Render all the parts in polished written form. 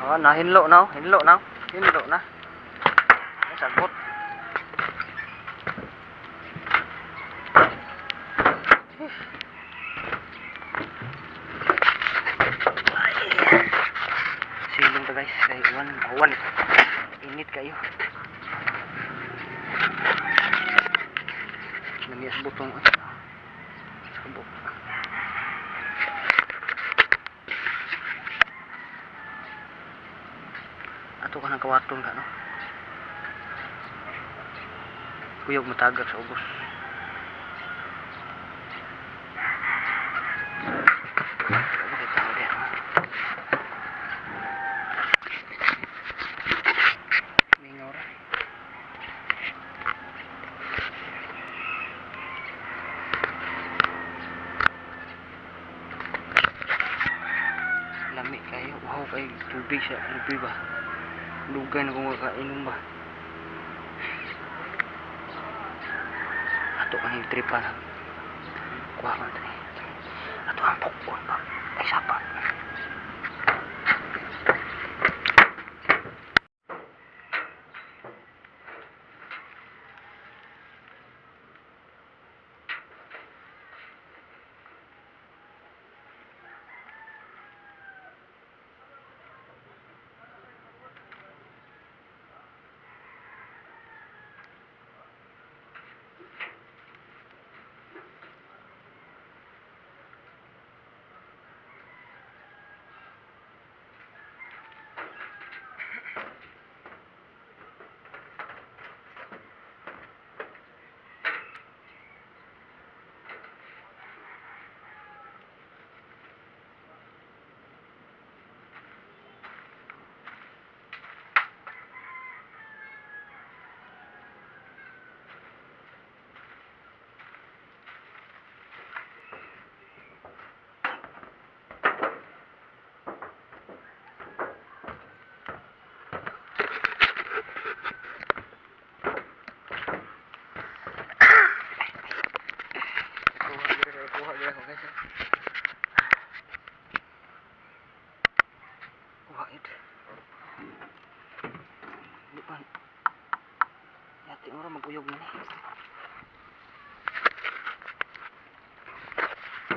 Oh, nahinlo na, oh. Hinlo na. Hinlo na. Ay, sagot. Ay. Silong ta, guys, kay uwan, uwan. Init kayo. Namias butong. Ay. Sabok. Ato ka ng kawaton ka, no? Kuyog matagak sa ubos. Bakit tao diyan? Mingaw ra. Lami kayo. Wow, kay tubig sa lupi ba? Dugay na kung kakainom ba? Ato kaning tripa na. Kuha man diri. Ato ang pukon ba? Ay, sapa. Kuha diri, kuha diri ako, guys. Kuha it. Di pa. Yati mo ra mag-uyog na ni.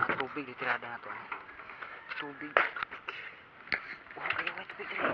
Ah, tubig di tirada na to. Tubig, tubig. Oh, kayo may tubig diri.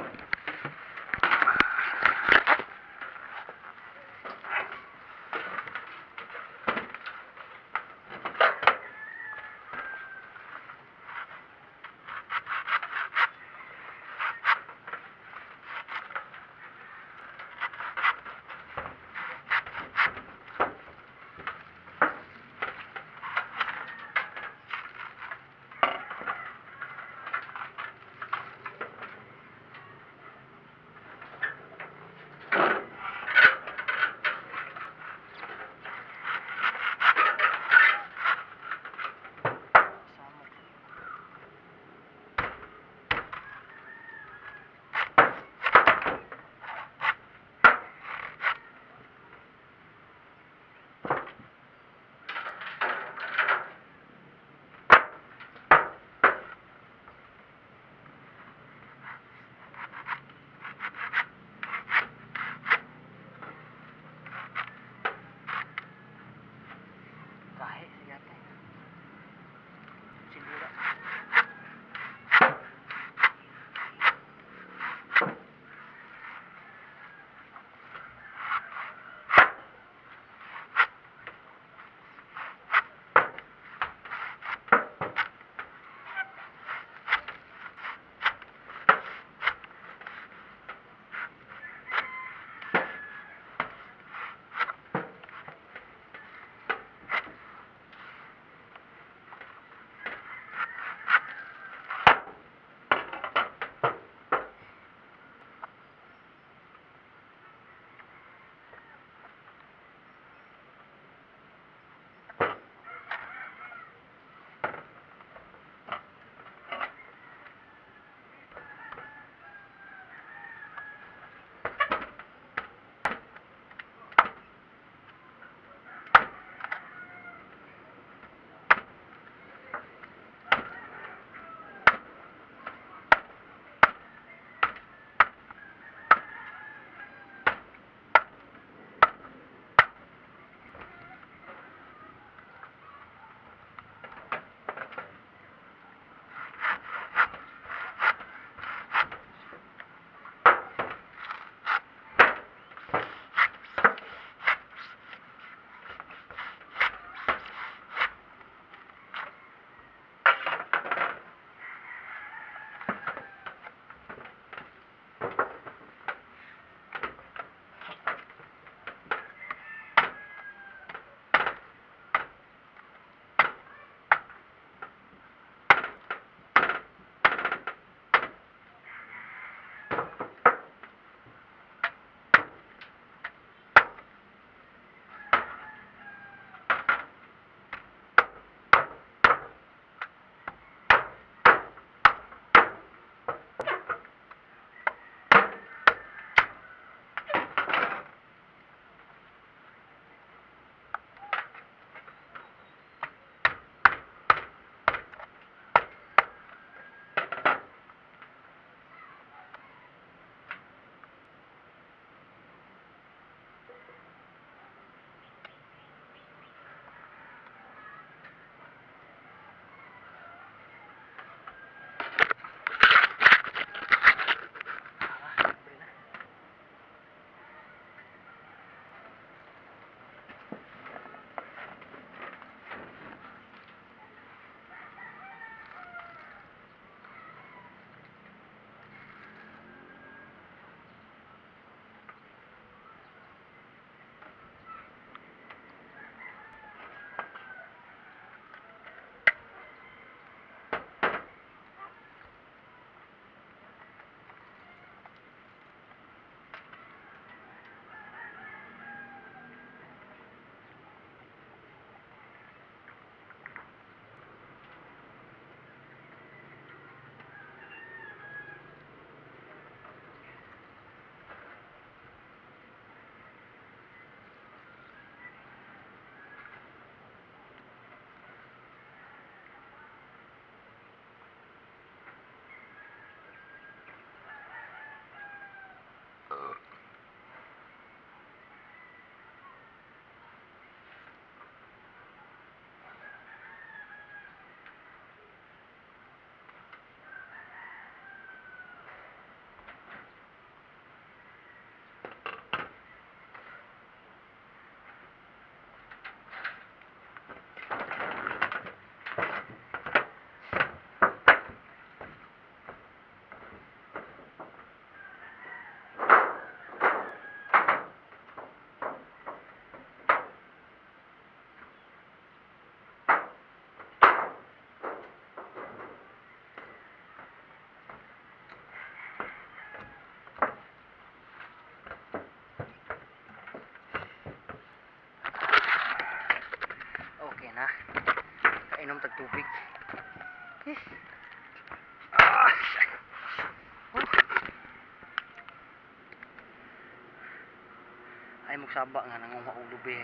Saba nga nanguha og lubi.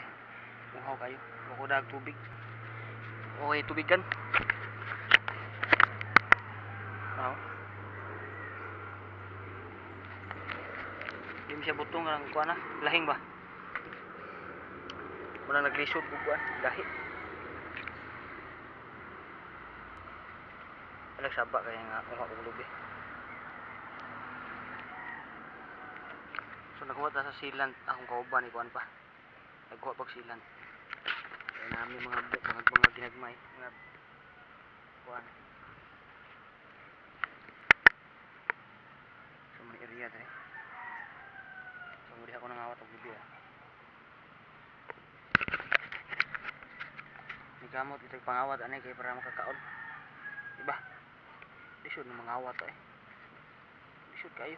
Uhaw kayo. Wa ko dag tubig. Okay, tubigan. Ano? Di mo siya butong nga kuha na. Lahing ba? Wala naglisod og kuan, gahi. Alag saba kaya nga kuha og lubi. So nagkuha ta sa silant akong kauban ni kuan pa. Nagkuha pag silant. Kaya nami mga ginagmay, mga kuan. So may area dre. So muli ako nangawat og lubi ah. Nigamot itong pangawat ani kay para makakaon. Diba? Lisod na mangawat eh. Lisod kayo.